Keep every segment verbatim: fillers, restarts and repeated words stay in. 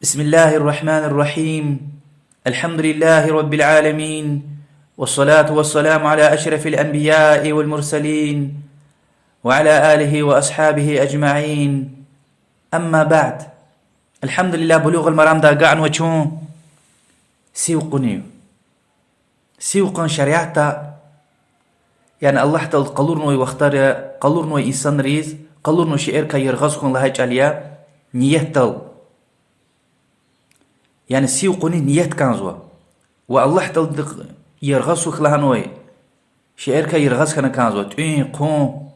بسم الله الرحمن الرحيم. الحمد لله رب العالمين. والصلاة والسلام على أشرف الأنبياء والمرسلين. وعلى آله وأصحابه أجمعين. أما بعد. الحمد لله, Булугъул Марамда агакьнава чун сив кьунив. Сив кьун шариатда, яни Аллагь Таалади къалурнавай вахтара, къалурнавай инсанриз, къалурнавай шейэрикай яргъаз хьун лагьай чӀал я, ниятдал. Яни сив кьуниз ният кӀанзава. Ва Аллагь Таалади яргъаз хьухь лагьанвай шейэрикай яргъаз хьана кӀанзава: тӀуьн, хъун,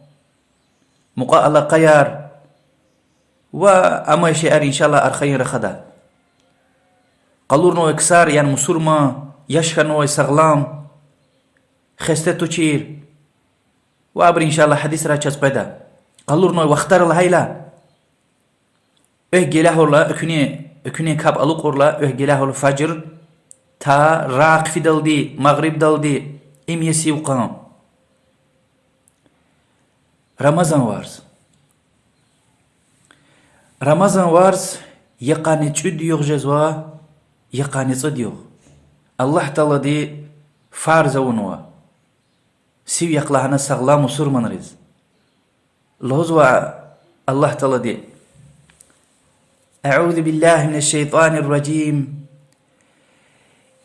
мукьва алакъаяр ва амай шейэр, иншаллагь, архайин рахада. Къалурнавай ксар, яни мусурман, яш хьанвай, сагълам, хесте тушир. Ва абуру, иншаллагь, гьадисрай чаз къведа. Къалурнавай вахтар лагьайла, экв гелягьурла, экуьнин, экуьнин капӀ алукьурла, экв гелягьурла фажр, та рагъ хъфидалди, магърибдалди, им я сив кьун. Рамазан варз. Рамазан варз я къанни цӀуд югъ жезва, я къанни цӀуд югъ. Аллагь Таалади фарз авунва сив яхъ лагьана сагълам мусурманриз. Лугьузва Аллагь Таалади: أعوذ بالله من الشيطان الرجيم.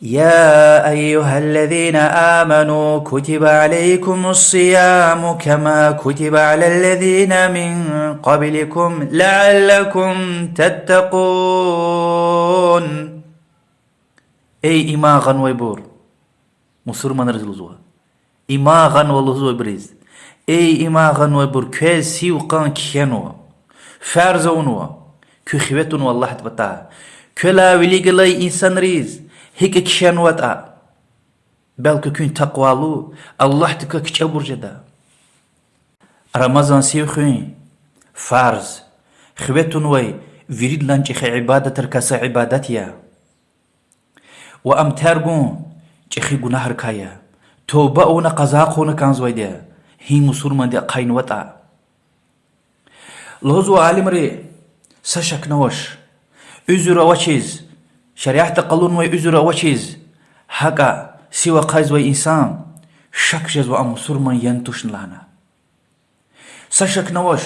يا أيها الذين آمنوا كتب عليكم الصيام كما كتب على الذين من قبلكم لعلكم تتقون. Эй иман гъанвайбур! Мусурманриз лугьузва. Иман гъанва лугьузвайбуриз. Эй иман гъанвайбур, квез сив кьун кхьенва, фарз авунва, куь хиве тунва Аллагьдин патай, квелай вилик галай инсанриз гьикӀ кхьенватӀа, белки куьн такъвалу, Аллагьдикай кичӀебур жеда. Рамазан сив хуьн фарз, хиве тунвай виридалай чӀехи ибадатрикай са ибадат я. Ва ам тергун чӀехи гунагьрикай я. Туба авуна къаза хъувуна кӀанзавайди я, гьи мусурманди ахъайнаватӀа. Лугьузва алимри, са шакни авач, уьзуьр авачиз, шариатда къалурнавай уьзуьр авачиз, гьакӀа сив ахъайзавай инсан, шак жезва ам мусурман яни тушни лагьана. Са шакни авач,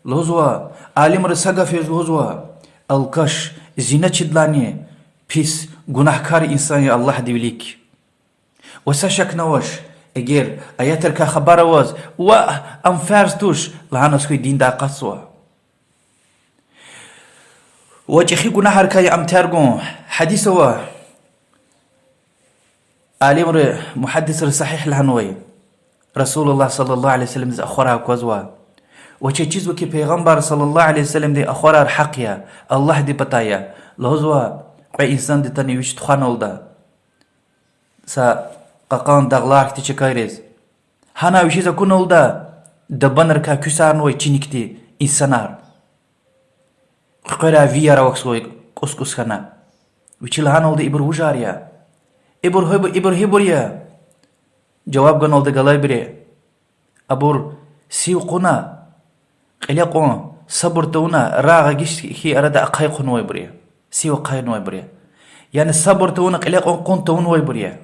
лугьузва, алимри са гаф яз лугьузва: алкаш, зиначидалайни пис, гунагькар инсан я Аллагьдин вилик. Ва са шакни авач, эгер аятрикай хабар аваз, ваъ, ам фарз туш лагьана, хьи диндай акъатзава. Ва чӀехи гунагьрикай я ам тергун. Гьадис ава, алимри, мугьаддисри сагьигь лагьанвай, رسول الله صلى الله عليه وسلمдиз ахварай аквазва. Ва чаз чизва хьи, Пайгъамбар صلى الله عليه وسلمдин ахварар гьахъ я, Аллагьдин патай я. Лугьузва: кьве инсанди атана вич тухвана лугьуда са кьакьан дагълар хьтин чкайриз. Гьана вичиз акуна лугьуда дабанрикай куьсарнавай чиникди инсанар, хъуькъверай вияр авахьзавай кӀус-кӀус хьана. Вичи лагьана лугьуда: ибур вужар я? Ибур гьибу-, ибур гьибур я? Жаваб гана лугьуда галайбуру: абур сив кьуна, кьиле кьун, сабур тавуна, рагъ агиш хьи арада ахъай кьунвайбур я, сив ахъайнавайбур я. Яни сабур тавуна кьиле кьун кьун тавунвайбур я.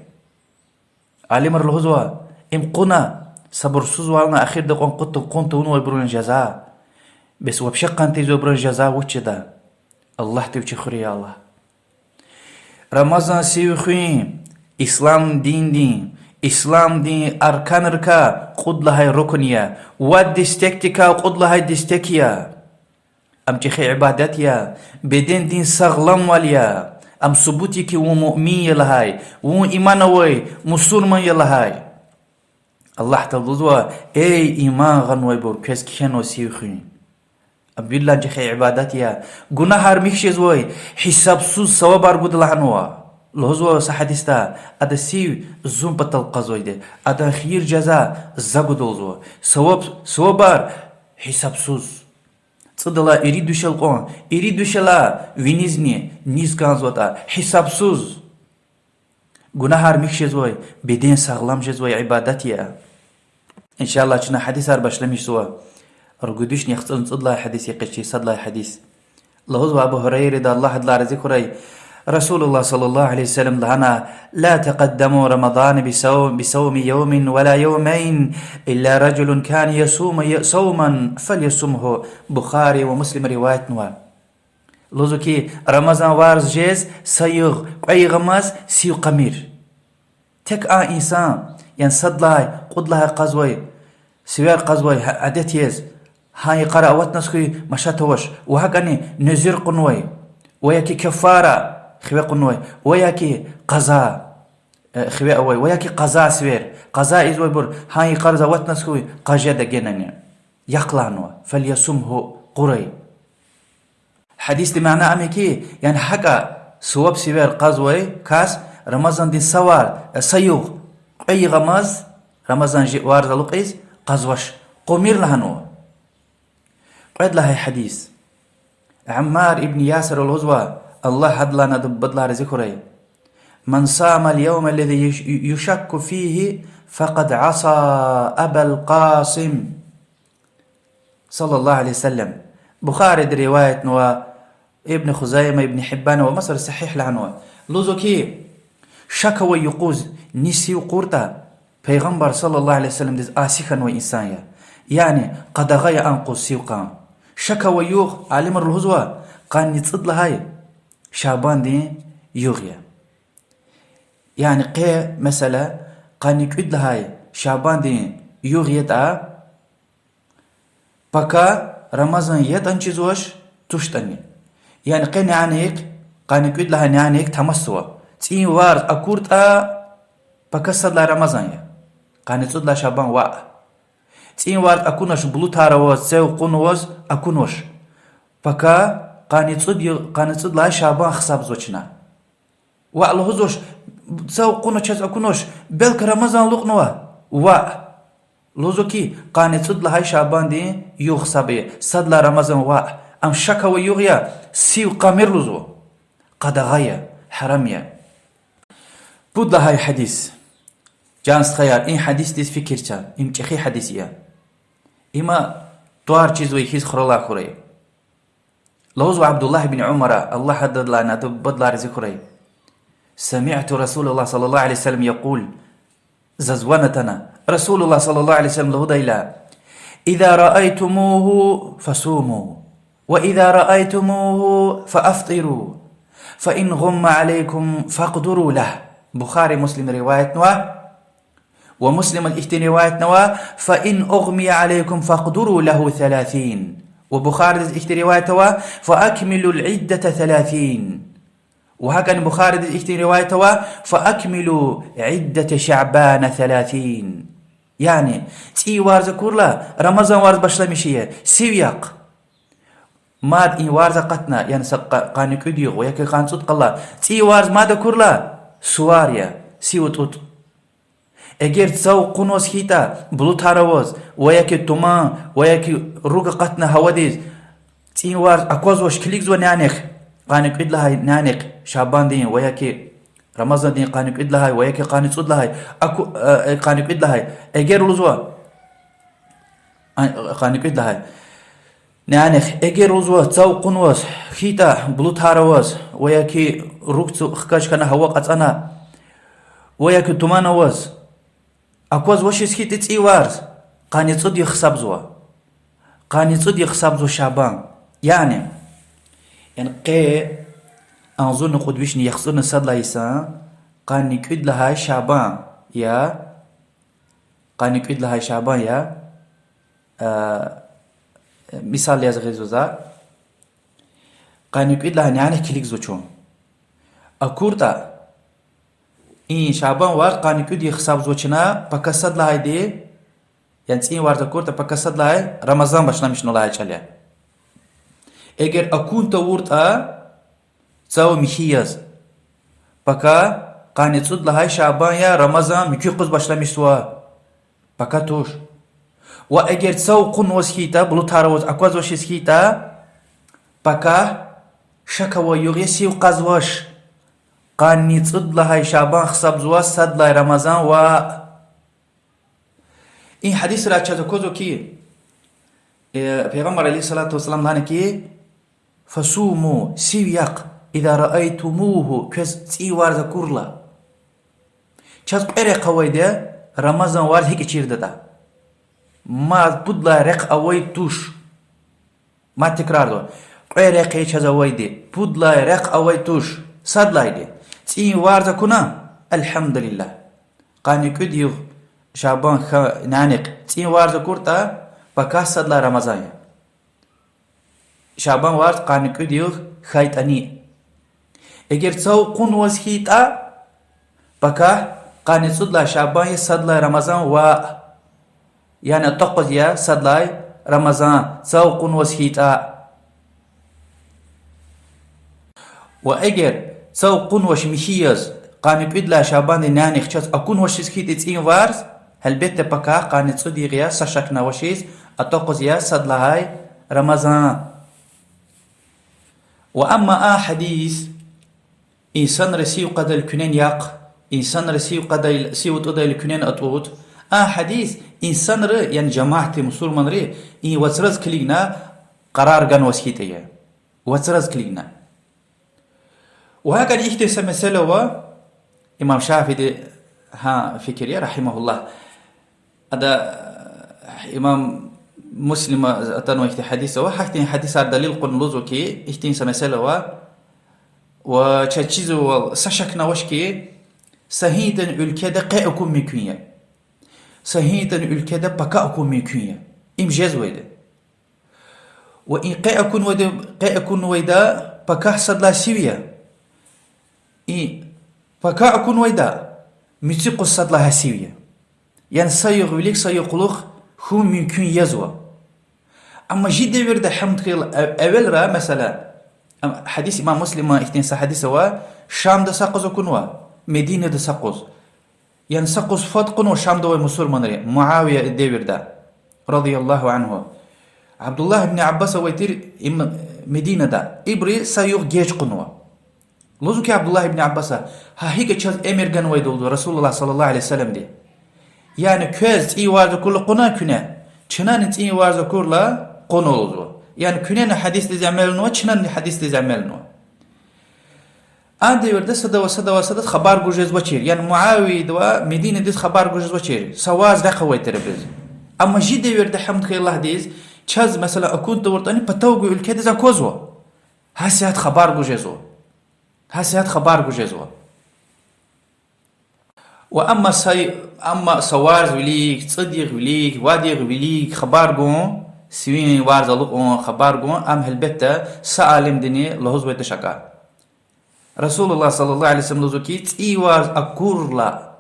Алимри лугьузва: им кьуна, сабурсузвална, ахирда кьун кьун тавунвайбурун жаза. Бес вообще къан тийизвайбурун жаза вуч жеда? Аллагьди вичи хуьрай, я Аллагь. Рамазан сив хуьн ислам диндин, исламдин арканрикай кьуд лагьай рукун я, вад дестекдикай кьуд лагьай дестек я. Ам чӀехи ибадат я, бедендин сагъламвал я, ам субут я хьи вун муъмин я лагьай, вун иман авай мусурман я лагьай. Аллагь Таалади лугьузва: эй иман гъанвайбур, квез кхьенва сив хуьн. Ам виридалай чӀехи ибадат я, гунагьар михьи жезвай, гьисабсуз савабар гуда лагьанва. Лугьузва са гьадисда: ада сив зун патал кьазвайди, адан хийир-жаза за гуда лугьузва. Саваб, савабар гьисабсуз. ЦӀудалай ирид виш элкъвен, ирид виш элкъвена винизни, низ кӀанзаватӀа, гьисабсуз. Гунагьар михьи жезвай, беден сагълам жезвай ибадат я. Иншаллагь, чна гьадисар башламишзава. Ругуд вишни яхцӀурни цӀуд лагьай гьадис, я къе чи сад лагьай гьадис. Лугьузва Абу Гьурайради, Аллагь адалай рази хьурай, رسول الله صلى الله عليه وسلم лагьана: لا تقدموا رمضان بصوم، بصوم يوم ولا يومين، إلا رجل كان يصوم ي-، صوما فليصمه. Бухари ва Муслима риваятнава. Лугьузва хьи, Рамазан варз жез са югъ, кьве югъ амаз сив къамир. Тек а инсан, яни сад лагьай, кьуд лагьай кьазвай, сивер кьазвай гьа-, адет яз, гьа йикъара аватназ хьуй машат авач, ва гьакӀани нузур кьунвай, ва яки каффара хиве кьунвай, ва яки къаза, э, хиве авай, ва яки къаза сивер, къаза ийизвайбур гьа йикъара аватназ хьуй, къаз жеда генани. Яхъ лагьанва, فليصمه, къурай. Гьадисдин мана ам я хьи, яни гьакӀа суваб сивер кьазвай кас Рамазандин са вар, э, са югъ, кьве югъ амаз, Рамазан жи-, варз алукьиз къазвач, къумир лагьанва. Кьвед лагьай гьадис. Аммар ибн Ясира лугьузва, Аллагь адалай, адабадалай рази хьурай: من صام اليوم الذي يش-، يشك فيه فقد عصى أبا القاسم صلى الله عليه وسلم. Бухариди риваятнава, Ибн Хузайма, Ибн Гьиббана ва масара сагьигь лагьанва. Лугьузва хьи, шак авай юкъуз ни сив кьуртӀа, Пайгъамбар صلى الله عليه وسلمдиз аси хьанвай инсан я. Яни къадагъа я а юкъуз сив кьун. Шак авай югъ, алимри лугьузва, къанни цӀуд лагьай Шабандин югъ я. Яни къе, месела, къанни кӀуьд лагьай Шабандин югъ ятӀа, пака Рамазан ятӀани чизвач, туштӀани. Яни къе нянихъ, къанни кӀуьд лагьай нянихъ тамасзава. ЦӀийи варз акуртӀа, пака сад лагьай Рамазан я. Къанни цӀуд лагьай Шабан ваъ. ЦӀийи варз акунач, булутар аваз, цав кьунваз акунач, пака къанни цӀуд ю-, къанни цӀуд лагьай Шабан гьисабзава чна. Ваъ, лугьузвач, цав кьуна чаз акунач, белки Рамазан алукьнава. Ваъ. Лугьузва хьи, къанни цӀуд лагьай Шабандин югъ гьисаб ая, сад лагьай Рамазан ваъ. Ам шак авай югъ я, сив кьамир лугьузва. Къадагъа я, гьарам я. Пуд лагьай гьадис. Чан стхаяр, и гьадисдиз фикир це, им чӀехи гьадис я. Има тӀвар чизвай хьиз хуралай хьурай. Лугьузва Абдуллагь ибн Умара, Аллагь адалай, адабадалай рази хьурай: سمعت رسول الله صلى الله عليه وسلم يقول, заз ван атана, رسول الله صلى الله عليه وسلم лугьудайла: إذا رأيتموه فصوموا، وإذا رأيتموه فأفطروا، فإن غم عليكم فاقدروا له. Бухари, Муслим риваятнава. Ва Муслимаз ихьтин риваятнава: فإن أغمي عليكم فاقدروا له ثلاثين. Ва Бухаридиз ихьтин риваятнава: فأكملوا العدة ثلاثين. Ва гьакӀни Бухаридиз ихьтин риваятнава: فأكملوا عدة شعبان ثلاثين. Яни цӀийи варз акурла, Рамазан варз башламишая, сив яхъ. Мад и варз акъатна, яни са къа-, къанни кӀуьд югъ ва яки къанни цӀуд къала, цӀийи варз мад акурла, сувар я, сив атӀутӀ. Эгер цав кьунваз хьайитӀа, булутар аваз, ва яки туман, ва яки руг акъатна гьавадиз, цӀийи варз аквазвач, килигзава нянихъ, къанни кӀуьд лагьай нянихъ Шабандин ва яки Рамазандин къанни кӀуьд лагьай ва яки къанни цӀуд лагьай, аку-, э, э, къанни кӀуьд лагьай, эгер лугьузва, а, къанни кӀуьд лагьай нянихъ, эгер лугьузва цав кьунваз хьайитӀа, булутар аваз, ва яки руг цу-, хкаж хьана, гьава кьацӀана, ва яки туман аваз, аквазвачиз хьайитӀа цӀийи варз, къанни цӀуд югъ гьисабзава. Къанни цӀуд югъ гьисабзава Шабан. Яни, яни къе агъзурни кьуд вишни яхцӀурни сад лагьай йисан къанни кӀуьд лагьай Шабан я, къанни кӀуьд лагьай Шабан я, а, мисал яз гъизва за, къанни кӀуьд лагьай нянихъ килигзава чун. АкуртӀа, и Шабан варз къанни кӀуьд югъ гьисабзава чна, пака сад лагьайди, яни цӀийи варз акуртӀа, пака сад лагьай Рамазан башламишна лагьай чӀал я. Эгер акун тавуртӀа, цав михьи яз, пака къанни цӀуд лагьай Шабан я, Рамазан муькуь къуз башламишзава. Пака туш. Ва эгер цав кьунваз хьайитӀа, булутар аваз аквазвачиз хьайитӀа, пака шак авай югъ я, сив кьазвач, къанни цӀуд лагьай Шабан гьисабзава, сад лагьай Рамазан ваъ. И гьадисрай чаз аквазва хьи, э, Пайгъамбар عليه الصلاة والسلام лагьана хьи, فصوموا, сив яхъ, إذا رأيتموه, квез цӀийи варз акурла. Чаз кьве рехъ авайди я Рамазан варз гьикӀ чирдатӀа. Мад пуд лагьай рехъ авай туш. Мад тикрарзава. Кьве рехъ я чаз авайди, пуд лагьай рехъ авай туш. Сад лагьайди. ЦӀийи варз акуна, الحمد لله. Къанни кӀуьд югъ Шабан хьа-, нянихъ цӀийи варз акуртӀа, пакагь сад лагьай Рамазан я. Шабан варз къанни кӀуьд югъ хьайитӀани. Эгер цав кьунваз хьайитӀа, пакагь къанни цӀуд лагьай Шабан я, сад лагьай Рамазан ваъ. Яни атӀакьваз я сад лагьай Рамазан, цав кьунваз хьайитӀа. Ва эгер цав кьунвач михьи яз, къанни кӀуьд лагьай Шабандин нянихъ чаз акунвачиз хьайитӀа цӀийи варз, гьелбетда, пакагь къанни цӀуд югъ я, са шакни авачиз, атӀакьваз я сад лагьай Рамазан. Ва амма а гьадис, инсанри сив кьадайла куьнени яхъ, инсанри сив кьадайла, сив атӀудайла куьнени атӀуд, а гьадис инсанри, яни жамаатди, мусурманри, и вацраз килигна къарар ганваз хьайитӀа я. Вацраз килигна. Ва гьакӀни ихьтин са месэла ава, имам Шафииди гьа фикир я, رحمه الله. Ада имам Муслима атанвай ихьтин гьадис ава, гьахьтин гьадисар далил кьуна лугьузва хьи, ихьтин са месэла ава, ва чаз чизвал са шакни авач хьи, са гьинтӀани уьлкведа къе акун мумкин я. Са гьинтӀани уьлкведа пака акун мумкин я. Им жезвайди. Ва и къе акунвайда, къе акунвайда пакагь сад лагьай сив я. И пака акунвайда муьцӀуь юкъуз сад лагьай сив я. Яни са югъ вилик са югъ кьулухъ хьун мумкин язва. Амма чи девирда, гьамд хьайила, эв-, эвелра, месела, ам, гьадис имам Муслима ихьтин са гьадис ава, Шамда са къуз акунва, Мединада са къуз. Яни са къуз фад кьунва Шамда авай мусурманри, Муавия девирда, رضي الله عنه. Абдуллагь ибн Аббас авай тир им Мединада, ибуру са югъ геж кьунва. Лугьузва хьи Абдуллагь ибн Аббаса, гьа гьикӀ чаз эмир ганвайди лугьузва رسول الله صلى الله عليه وسلمди. Яни квез цӀийи варз акурла кьуна куьне, чнани цӀийи варз акурла кьуна лугьузва. Яни куьнени гьадисдиз амал авунва, чнани гьадисдиз амал авунва. А девирда садавай, садавай, садаз хабар гуз жезвачир. Яни Муавияди ва Мединадиз хабар гуз жезвачир са варз рехъ авай тир абуруз. Амма чи девирда, гьамд хьайила Аллагьдиз, чаз, месела, акун тавуртӀани, патав гвай уьлкведиз аквазва. Гьасятда хабар гуз жезва. Гьасятда хабар гуз жезва. Ва амма са, амма са варз вилик, цӀуд югъ вилик, вад югъ вилик хабар гун, сивин варз алукьун хабар гун, ам гьелбетда са алимдини лугьузвай туш акӀ. رسول الله صلى الله عليه وسلم лугьузва хьи, цӀийи варз акурла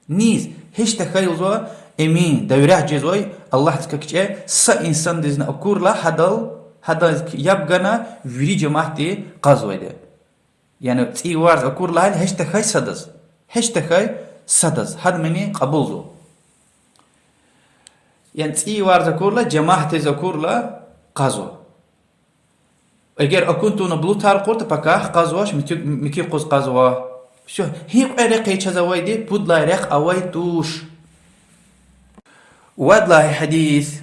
низ гьич тахьай лугьузва, эмин, доверять жезвай, Аллагьдикай кичӀе са инсандизни акурла, гьадал, гьадаз яб гана вири жемятди кьазвайди. Яни цӀийи варз акурла гьич тахьай садаз. Гьич тахьай садаз. Гьадамани кьабулзава. Яни цӀийи варз акурла, жемятдиз акурла кьазва. Эгер акун тавуна булутар кьуртӀа, пакагь кьазвач, муькуь-, муькуь юкъуз кьазва. Всё, гьи кьве рехъ я чаз авайди, пуд лагьай рехъ авай туш. Вад лагьай гьадис.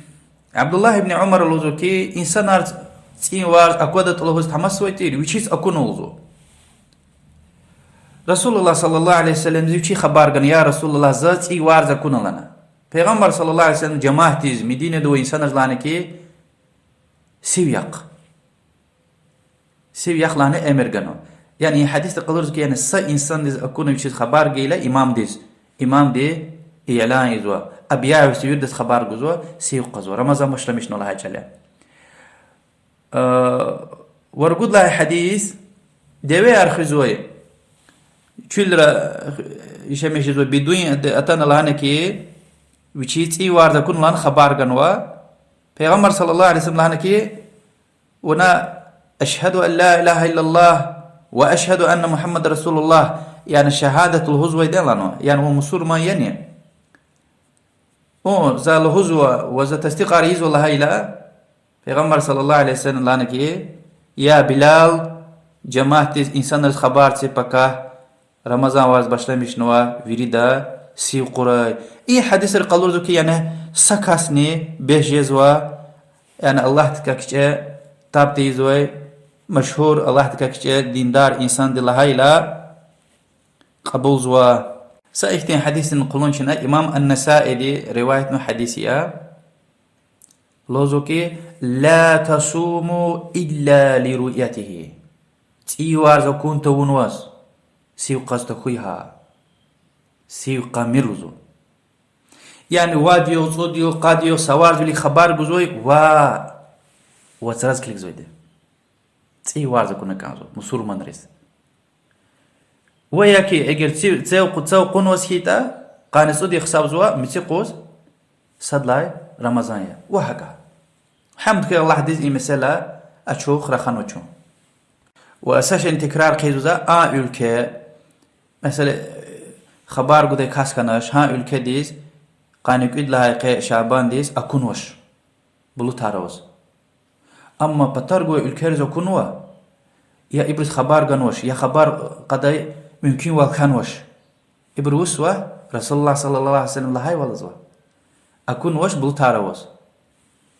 Абдуллагь ибн Умара лугьузва хьи, инсанар цӀийи варз аквадатӀа лугьуз тамашзавай тир, вичиз акуна лугьузва. رسول الله صلى الله عليه وسلمдиз вичи хабар гана: يا رسول الله, за цӀийи варз акуна лагьана. Пайгъамбар صلى الله عليه وسلم жемятдиз, Мединада авай инсанриз лагьана хьи, сив яхъ. Сив яхъ лагьана эмир ганва. Яни и гьадисди къалурзава хьи, яни са инсандиз акуна вичиз хабар гайила имамдиз, имамди илан ийизва, объявится, виридаз хабар гузва, сив кьазва, Рамазан башламишнава лагьай чӀал я. Ва ругуд лагьай гьадис, девеяр хуьзвай, чуьлра яшамиш жезвай бедуин атана лагьана хьи, вичиз цӀийи варз акуна лагьана хабар ганва. Пайгъамбар صلى الله عليه وسلم лагьана хьи, вуна: أشهد أن لا إله إلا الله وأشهد أن محمدا رسول الله, яни шагьадат лугьузвайди я лагьана, яни вун мусурман яни? Вун за лугьузва ва за тасдикьар ийизва лагьайла, Пайгъамбар صلى الله عليه وسلم лагьана хьи, я Билал, жемятдиз, инсанриз хабар це пакагь, Рамазан варз башламишнава, вирида сив кьурай. И гьадисри къалурзава хьи, яни са касни бес жезва, яни Аллагьдикай кичӀе таб тийизвай, машгьур, Аллагьдикай кичӀе диндар инсанди лагьайла кьабулзава. Са ихьтин гьадисдин къулун чна, имам ан-Насаиди риваятнавай гьадис я. Лугьузва хьи, لا تصوموا إلا لرؤيته. ЦӀийи варз акун тавунваз, сив кьаз тахьуй гьа. Сив кьамир лугьузва. Яни вад югъ, цӀуд югъ, къад югъ са варз вилик хабар гузвай ва вацраз килигзавайди. ЦӀийи варз акуна кӀанзава мусурманриз. Ва яки эгер ци-, цев къу-, цав кьунваз хьайитӀа, къанни цӀуд югъ гьисабзава, муькуь юкъуз садлай Рамазан я. Ва гьакӀа. Гьамд хьуй Аллагьдиз, и месэла ачух раханва чун. Ва са шейни текрар хъийизва, а уьлкве, месела, хабар гудай кас хьанач, гьа уьлкведиз къанни кӀуьд лагьай къе Шабандиз акунвач, булутар аваз. Амма патар гвай уьлквериз акунва, я ибуруз хабар ганвач, я хабар кьадай мумкинвал хьанвач. Ибуру вучзава, رسول الله صلى الله عليه وسلم лагьайвал ийизва. Акунвач булутар аваз.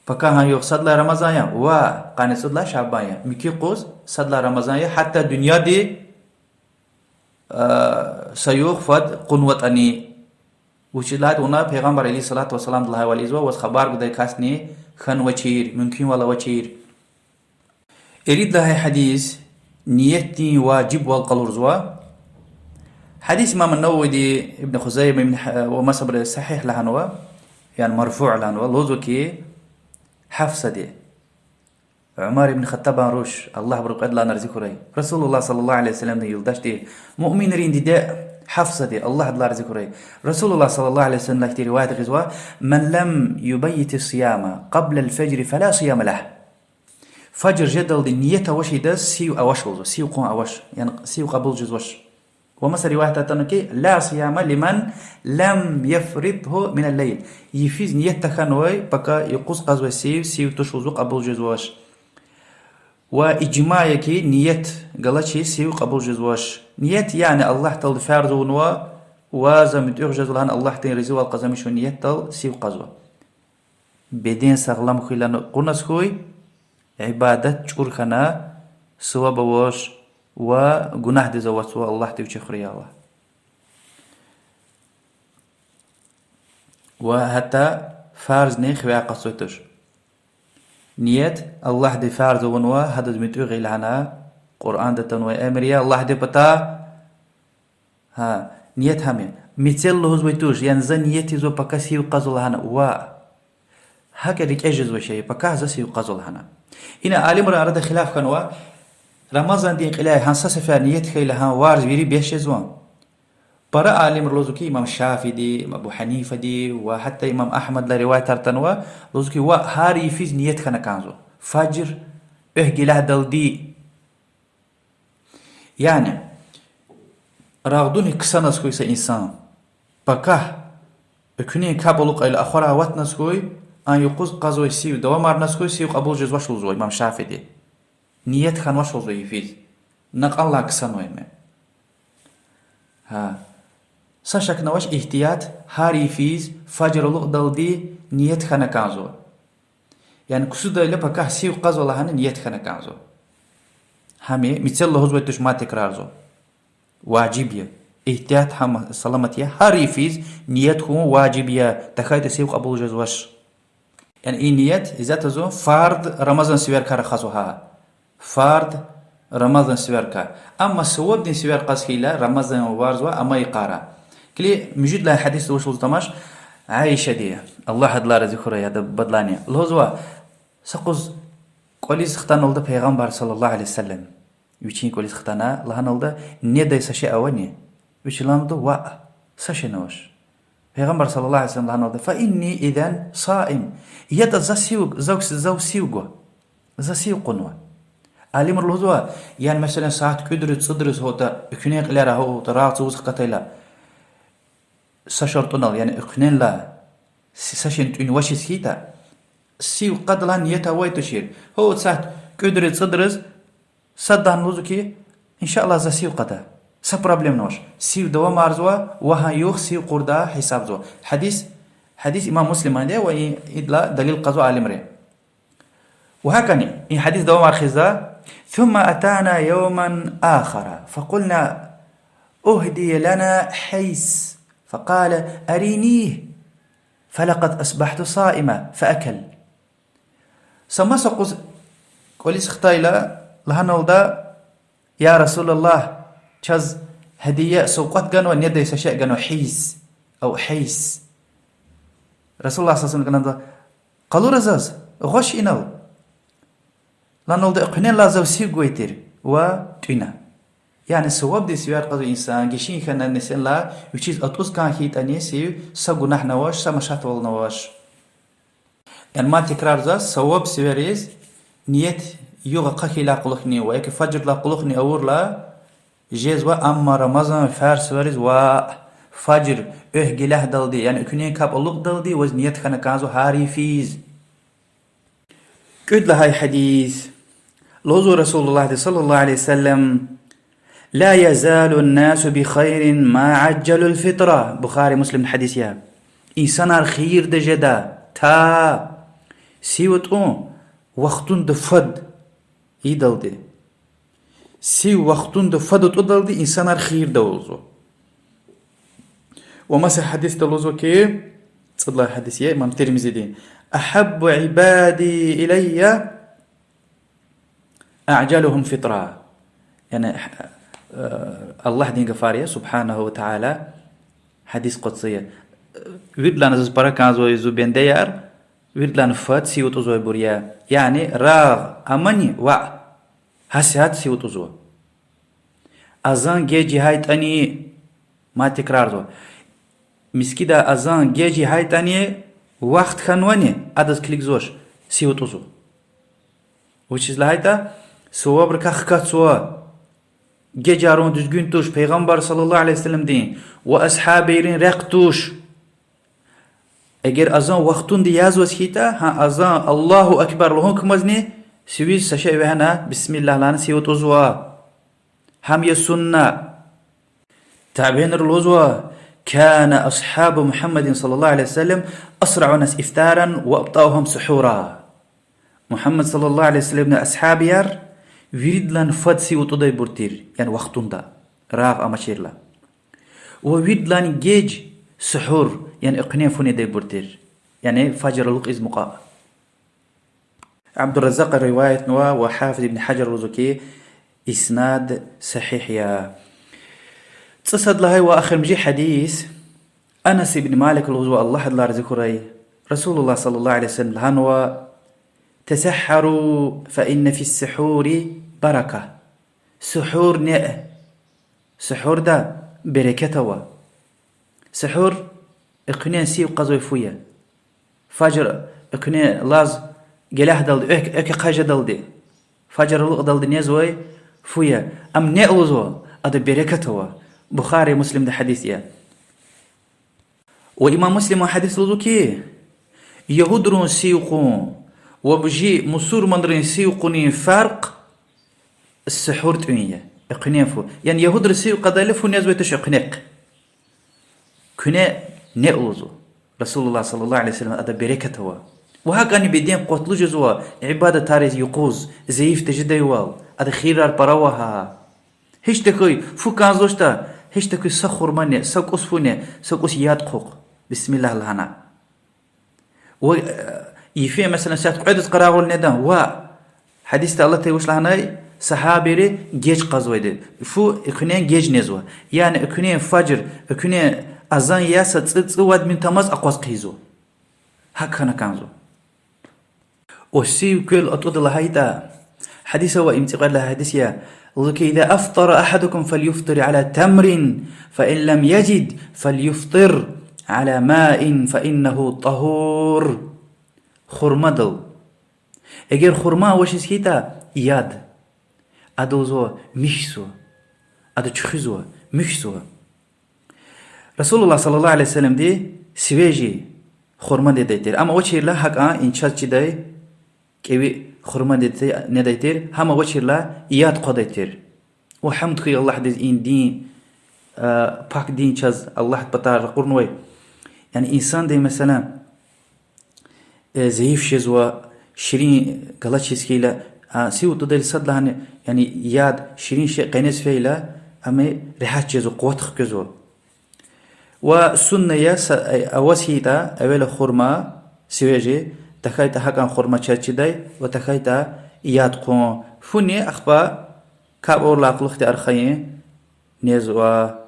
Пакагьан югъ сад лагьай Рамазан я ва къанни цӀуд лагьай Шабан я. Муькуь юкъуз сад лагьай Рамазан я, гьатта дуьньяди, а, са югъ фад кьунватӀани. Вучиз лагьайтӀа вуна Пайгъамбар عليه الصلاة والسلامди лагьайвал ийизва, ваз хабар гудай касни хьанвачир, мумкинвал авачир. Ирид лагьай гьадис ниятдин важибвал къалурзава. Гьадис имам ан-Нававиди, Ибн Хузайма, Ибн Гь-, ва масабуру сагьигь лагьанва, яни марфуъ лагьанва, лугьузва хьи, Гьафсади, Умар ибн Хаттабан руш, Аллагь абурун кьвед лагьай рази хьурай, رسول الله صلى الله عليه وسلمдин юлдашди, муъминрин диде Гьафсади, Аллагь адалай рази хьурай, رسول الله صلى الله عليه وسلمдилай хьтин риваят гъизва: من لم يبيت الصيام قبل الفجر فلا صيام له. Фажр жедалди ният авачирдаз сив авач лугьузва, сив кьун авач, яни сив кьабул жезвач. Ва маса риваятда атанва хьи, لا صيام لمن لم يفرضه من الليل. Йифиз ният тахьанвай, пака юкъуз кьазвай сив, сив туш лугьузва, кьабул жезвач. Ва ижма я хьи, ният галачиз сив кьабул жезвач. Ният, яни Аллагь Таалади фарз авунва ва за муьтӀуьгъ жезва лагьана Аллагьдин разивал къазанмишун ниятдал сив кьазва. Беден сагълам хьайила кьуназ хьуй, ибадат чӀур хьана, суваб авач ва гунагьдиз аватзава, Аллагьди вичи хуьрай, я Аллагь. Ва гьатта фарзни хивяй акъатзавай туш. Ният Аллагьди фарз авунва, гьадаз муьтӀуьгъ гъиз лагьана, Къуръанда атанвай эмир я Аллагьдин патай. Гьа, ният гьам я. Мецел лугьузвай туш, яни за ният ийизва пакагьан сив кьазва лагьана, ваъ. ГьакӀ рикӀе жезвай шей я, пакагьан за сив кьазва лагьана. Ина алимрин арада хилаф хьанва, Рамазандин кьиляй гьа са сефер ният хьайила гьа варз вири бес жезва. Пара алимри лугьузва хьи, имам Шафииди, имам Абу Гьанифади ва гьатта имам Агьмадилай риваятар атанва, лугьузва хьи, ваъ, гьар йифиз ният хьана кӀанзава. Фажр экв гелайдалди. Яни рагъдуни ксаназ хьуй са инсан, пакагьан экуьнин капӀ алукьайла ахварай аватназ хьуй, а юкъуз кьазвай сив давамарназ хьуй, сив кьабул жезвач лугьузва имам Шафииди. Ният хьанвач лугьузва йифиз. На кьванлай ксанвай ман. Гьа. Са шакни авач, игьтият, гьар йифиз фажр алукьдалди ният хьана кӀанзава. Яни ксудайла пакагьан сив кьазва лагьана ният хьана кӀанзава. Гьам мецел лугьузвай туш, мад текрарзава. Важиб я. Игьтият гьам саламат я. Гьар йифиз ният хьун важиб я, тахьайтӀа сив кьабул жезвач. Яни и ният, исятда зун фарз Рамазан северкай рахазва гьа. Фарз Рамазан северкай. Амма сувабдин север кьаз хьайила, Рамазан варзва амай йикъара. Килиг, муьжуьд лагьай гьадисда вуч лугьуз тамаш, Аишади, Аллагь адалай рази хьурай, адан баблани. Лугьузва, са юкъуз кӀвализ хтаналда Пайгъамбар صلى الله عليه وسلم. Вичин кӀвализ хтана, лагьаналда, недай са шей авани? Вичи лагьаналда, ваъ, са шейни авач. Пайгъамбар صلى الله عليه وسلم лагьаналда, فإني إذن صائم. ЯтӀа за сив, зав, зав сив гва. За сив кьунва. Алимри лугьузва, яни, месела, сят кӀуьдриз, цӀудриз гьатта, экуьнин кьиляйра гьатта, рагъ цавуз хкатайла, са шартӀунал, яни экуьнин лагьай са шейни тӀуьн авачиз хьайитӀа, сив кьадалди ният авай тушир. Гьа сят кӀуьдриз, цӀудриз, садлагьана лугьузва хьи, إن شاء الله, за сив кьада. Са проблемани авач. Сив давамарзава ва гьа югъ сив кьурдай гьисабзава. Гьадис, гьадис имам Муслиманди я ва и-, идалай далил кьазва алимри. Ва гьакӀни и гьадис давамар хъийизва, ثم أتانا يوما آخر فقلنا: اهدي لنا حيس. فقال: أرينيه، فلقد أصبحت صائما، فأكل. Са маса юкъуз кӀвализ хтайла, лагьаналда: يا رسول الله, чаз гьадия, савкьват ганва, недай са шей ганва, حيس أو حيس. رسول الله صلى الله عليه وسلم лагьаналда: къалура заз, гъваш инал. Лагьаналда: экуьнелай зав сив гвай тир ва тӀуьна. Яни савабдин сивер кьазва инсан, гишин хьана нисинлай, вичиз атӀуз кӀан хьайитӀани сив, са гунагьни авач, са машатвални авач. Яни мад тикрарзава, саваб сивериз ният югъ ахъа хьайидалай кьулухъни ва яки фажрдилай кьулухъни авурла, жезва, амма Рамазан фарз сивериз ва фажр экв гелягьдалди, яни экуьнин капӀ алукӀдалди ваз ният хьана кӀанзава гьар йифиз. Кьуд лагьай гьадис. Лугьузва Расулуллагьди صلى الله عليه وسلم: لا يزال الناس بخير ما عجلوا الفطر. Бухари, Муслимдин гьадис я. Инсанар хийирда жеда, та сив атӀун вахтунда фад ийидалди. Сив вахтунда фад атӀудалди инсанар хийирда я лугьузва. Ва маса гьадисда лугьузва хьи, цӀуд лагьай гьадис я имам Тирмизидин: أحب عبادي إلي أعجلهم فطرا. Яни, э, Аллагьдин гафар я, سبحانه وتعالى, гьадис къудси я. Виридалай заз пара кӀанзавай зи бендеяр, виридалай фад сив атӀузвайбур я. Яни рагъ амани ваъ, гьасятда сив атӀузва. Азан геж жагьайтӀани, мад тикрарзава, мискӀинда азан геж жагьайтӀани, вахт хьанвани, адаз килигзавач, сив атӀузва. Вучиз лагьайтӀа, савабрикай хкатзава, гежарун дуьзгуьн туш, Пайгъамбар صلى الله عليه وسلمдин ва асгьабийрин рехъ туш. Эгер азан вахтунда язваз хьайитӀа, гьа азан الله أكبر лугьун кумазни, сивиз са шей вегьена, بسم الله лагьана сив атӀузва. Гьам я сунна. Табиинра лугьузва: كان أصحاب محمد صلى الله عليه وسلم أسرع الناس إفطارا وأبطأهم سحورا. Мугьаммад صلى الله عليه وسلمдин асгьабияр виридалай фад сив атӀудайбур тир, яни вахтунда, рагъ амачирла. Ва виридалай геж сугьур, яни экуьнин фу недайбур тир, яни фажр алукӀиз мукьва. Абдурраззакьа риваятнава ва Гьафиз ибн Гьажара лугьузва хьи, иснад сагьигь я. ЦӀусад лагьай ва эхиримжи гьадис. Анас ибн Малика лугьузва, Аллагь адалай рази хьурай, رسول الله صلى الله عليه وسلم лагьанва: تسحروا فإن في السحور بركة. Сугьур неъ, сугьурда берекат ава. Сугьур экуьнин сив кьазвай фу я. Фажр экуьнин лаз гелягьдалди, экв, экв ахъа жедалди, фажр алукӀдалди незвай фу я. Ам неъ лугьузва, ада берекат ава. Бухари, Муслимдин гьадис я. Ва имам Муслима гьадис лугьузва хьи, ягьудрин сив кьун ва бужи мусурманрин сив кьунин фаркь сугьур тӀуьн я, экуьнин фу. Яни ягьудри сив кьадайла фу незвай туш экуьнахъ. Экуьнин неъ лугьузва رسول الله صلى الله عليه وسلم, ада берекат ава. Ва гьакӀни беден къватлу жезва ибадатриз юкъуз, зайиф тежедайвал, ада хийирар пара ава гьа. Гьич тахьуй фу кӀанзавачтӀа, гьич тахьуй са хурмани, са кӀус фуни, са кӀус яд хъухъ, بسم الله лагьана. Ва, э, йифен, месела, сят кьведаз къарагъул недан, ва гьадисда Аллагь Таалади вуч лагьанай, сагьабийри геж кьазвайди. Фу экуьнин геж незва. Яни экуьнин фажр, экуьнин азан я са цӀи, цӀувад минут амаз акъваз хъийизва. ГьакӀ хьана кӀанзава. Ва сив квел атӀуда лагьайтӀа, гьадис ава, им цӀикьвед лагьай гьадис я, лугьузва хьи: إذا أفطر أحدكم فليفطر على تمر، فإن لم يجد فليفطر على ماء فإنه طهور. Хурмадал. Эгер хурма авачиз хьайитӀа, яд, ада лугьузва михьзава, ада чуьхуьзава, михьзава. رسول الله صلى الله عليه وسلمди свежий хурма недай тир. Амма авачирла гьакӀан и чаз чидай кӀеви хурма недай, недай тир, гьам авачирла яд хъвадай тир. Ва гьамд хьуй Аллагьдиз, и дин, а, пак дин чаз Аллагьдин патай ракъурнавай. Яни инсандин, месела, э, зайиф жезва, ширин галачиз хьайила, А, сив тӀудайла садлагьана, яни яд, ширин шей къенез фейила, ам регьят жезва, къуват хквезва. Ва сунна я са-, аваз хьайитӀа, эвела хурма, свежий, тахьайтӀа гьакӀан хурма чаз чидай, ва тахьайтӀа яд хъун. Фуни ахпа капӀ авурдалай кьулухъди архайин незва.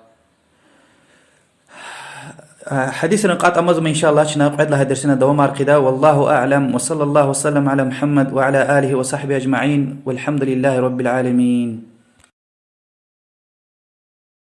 Гьадисрин кьатӀ амазма, إن شاء الله, чна кьвед лагьай дерсина давамар хъийида. والله أعلم، وصلى الله وسلم على محمد وعلى آله وصحبه أجمعين، والحمد لله رب العالمين.